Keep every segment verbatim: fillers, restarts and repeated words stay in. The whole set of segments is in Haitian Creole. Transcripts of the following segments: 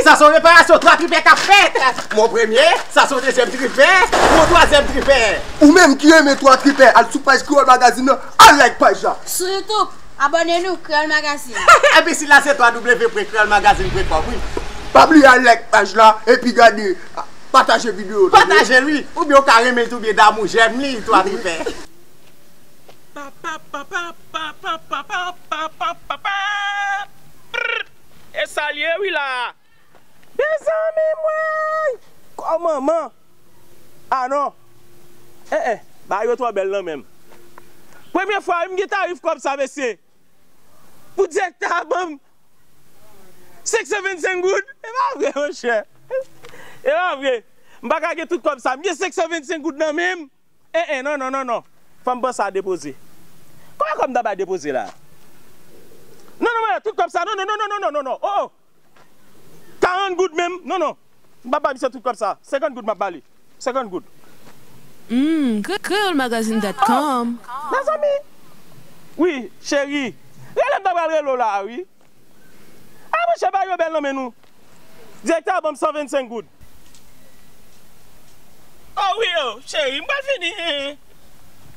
Sa se yon reparasyon twa tripè k ap fèt. Mwen premye, sa se yon dezyèm tripè, mwen twazyèm tripè. Ou menm ki renmen twa tripè, al sou paj Kreyòl Magazine nan, al like paj la. Sou YouTube, abòne nou, Kreyòl Magazine. Epi sila se w w w pwen kreyòl magazine pwen kòm, wi. Pa bliye al like paj la, epi gade, pataje videyo, tande? Pataje l, wi. Oubyen w ka renmen l tou, oubyen damou jèm li, twa tripè. Pa, pa, pa, pa, pa, pa, pa, pa, pa, pa, pa, pa. Prr! E sa l ye, wi, la. Mezanmi, mwen! Kò manman! Ah non! Eh, eh, bagay yo twò bèl nan men m. Premye fwa, wi, m gen tarif kòb sa, mesye. Pou direktè a ban m senk san vennsenk goud. E pa vre, monchè. E pa vre. M pa ka gen tout kòb sa. M gen senk san vennsenk goud nan men m. Eh, eh, non, non, non, non. Fò m pran sa depoze. Kòman kòb m ta bay depoze la? Non, non, mwen, tout kòb sa. Non, non, non, non, non, non, non, non. Oh, oh. Karant goud menm. Non, non. M pa bay misye tout kòb sa. Senkant goud m ap ba li. Senkant goud. Hmm, kre-, kreyòl magazine dot com. Mezanmi. Wi, cheri. Rele m ta pral rele w la, wi. Ah, monchè, bagay yo bèl nan men nou. Direktè a ban m san vennsenk goud. Oh wi, oh, cheri, m pral fini. Hein,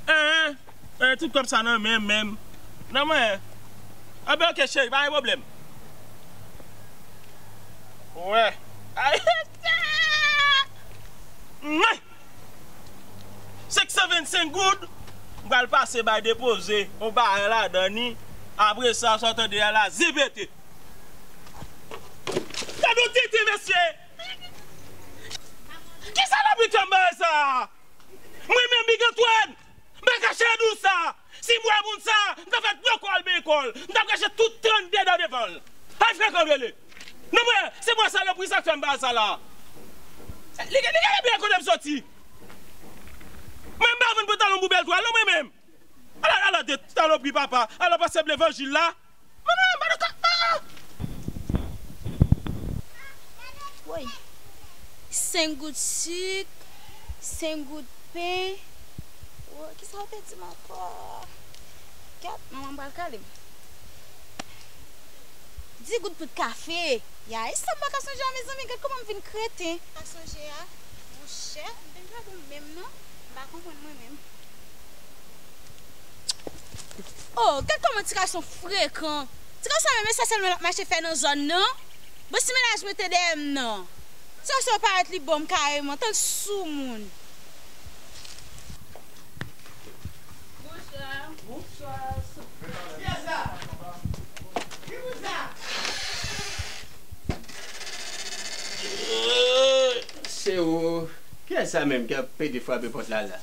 hein, hein, tout kòb sa nan men m menm. Nan mwen. Ah ben, ok, cheri, pa gen pwoblèm. Wè. Ay, mwen! Senk san vennsenk goud, m pral pase bay depoze, yon bagay ladan ni. Apre sa, sa w tande a la, zipete. Gad yon tete, mesye! Ki salopri k fè m bagay sa a? Mwen menm, Big Antoine, m pa ka chè dou sa. Si m wè moun sa, m ta fè dlo kò l, men kò l. M ta kache tout trannde dan devan l. Ay frekan rele. Non, mwen, se mwen salopri sa k fè m bagay sa la. Li, li gade byen kote m soti. Mwen, m pa vann pantalon pou bèl twal, non, mwen menm. Ala, ala de salopri, papa. Ala pase m levanjil la. Mwen menm, mwen menm, mwen menm. Woy. Senk goud sik, senk goud pen. Woy, kisa w te di m ankò? Gad, manman m pral kale m. Dis goud pou kafe. Ya, e sa m pa ka sonje a, mezanmi, gad kòman m vin kreten. Pa sonje a? Monchè, m vin pa bon menm non. M pa konprann mwen menm. Oh, gad kòman ti gason frekan. Ti gason menm, e sa sèlman l ap mache fè nan zòn nan. Bon, si mennaj mwen te dèyè m nan. Ti gason parèt li ban m kareman, tan l sou moun. Bonswa. Bonswa. Kiyès sa? Ki moun sa? Se ou. Kiyès sa menm k ap pede frape pòt la la?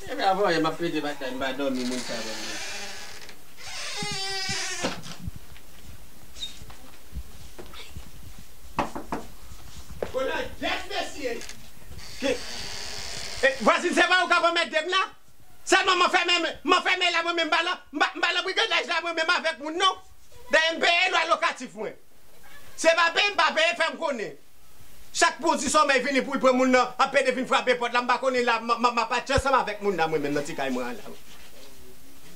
Epi avan yè m ap pede batay, m pa dòmi, moun sa ban mwen. Konan, yes, mesye! Ki, e, vwazin, se pa ou k ap anmède m la? Sèlman m anfèmen, m anfèmen la mwen menm, m pa lan, m pa, m pa lan brigandaj la mwen menm avèk moun non. Dayè m peye lwa lokatif mwen. Se pa peye, m pa peye, fè m konnen. Chak bondye somèy vini pou l pran moun nan, ap pede vin frape pòt la, m pa konnen la, m, m, m ap atche ansanm avèk moun nan mwen menm nan ti kay mwen an la.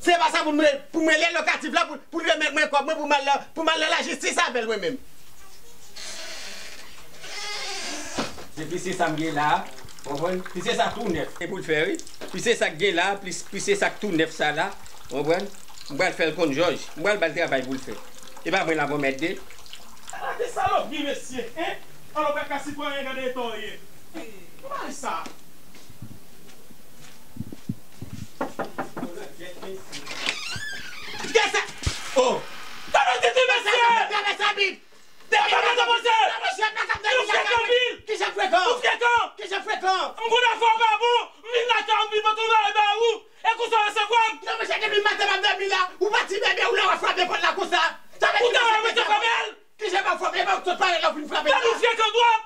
Se pa sa pou mwen, pou mwen rele lokatif la, pou, pou l remèt mwen kòb mwen, pou m al, pou m al nan lajistis avè l mwen menm. Se plis se sa m gen la a, konprann? Plis se sa k tou nèf. E pou l fè, wi. Plis se sa k gen la a, plis, plis se sa k tou nèf sa la, konprann? M pral fè l konn jòj. M pral ba l travay pou l fè. E pa mwen l ap anmède. Ala de salopri, mesye, en? Alò, w pral ka sitwayen, gade eta w ye. Ki bagay sa? Kiyès sa? Oh! Tande tete, mesye! Travèse abit! Depi lè sa, monchè, nou frekan anpil. Kijan frekan? Nou frekan. Kijan frekan? M konn afè w pa bon, m vin lakay ou, m vin pote yon bagay ba ou, e konsa w resevwa m? Non, monchè, depi maten m ap dòmi la, ou pati bebe, ou la w ap frape pòt la konsa. Sa vle di ou ta wè mwen te fè bèl? Kijan m ap frape? E pa ou t sot parèt la, ou fin frape la. Gad ou frekan twòp.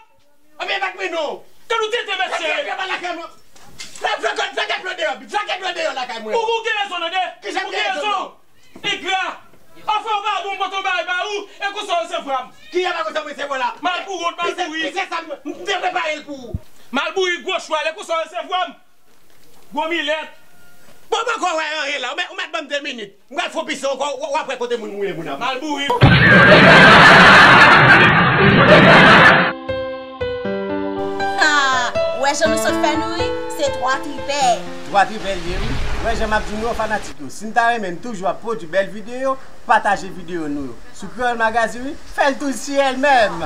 Anben, bat mwen non. Gad ou tete, mesye. Frekan, frekan, frekan dlo deyò, frekan dlo deyò lakay mwen. Ou, ou gen rezon, tande. Kijan m gen rezon non? Engra! Afè w pa bon, m pote yon bagay ba ou, e konsa w resevwa m. Ki jan pa konsa m resevwa w la? Malbourik, malbourik. Misye sa m, m te prepare l pou ou. Malbourik, gwo chwal, e konsa w resevwa m. Gwo milèt. Bon, m poko wè anyen la. Ou mèt, ou mèt ban m de minit. M pral fè yon pis ankò, w, w ap wè kote moun mouye moun ap. Mal bouri. Ha! Ou wè jan nou sot fè nou ri? Se twa tripè. Twa tripè l ye wi. Ou wè jan m ap di nou yo fanatik yo. Si n ta renmen n toujou ap pwodui bèl videyo, pataje videyo nou yo. Sou Kreyòl Magazine wi, fè l toujou si èl menm.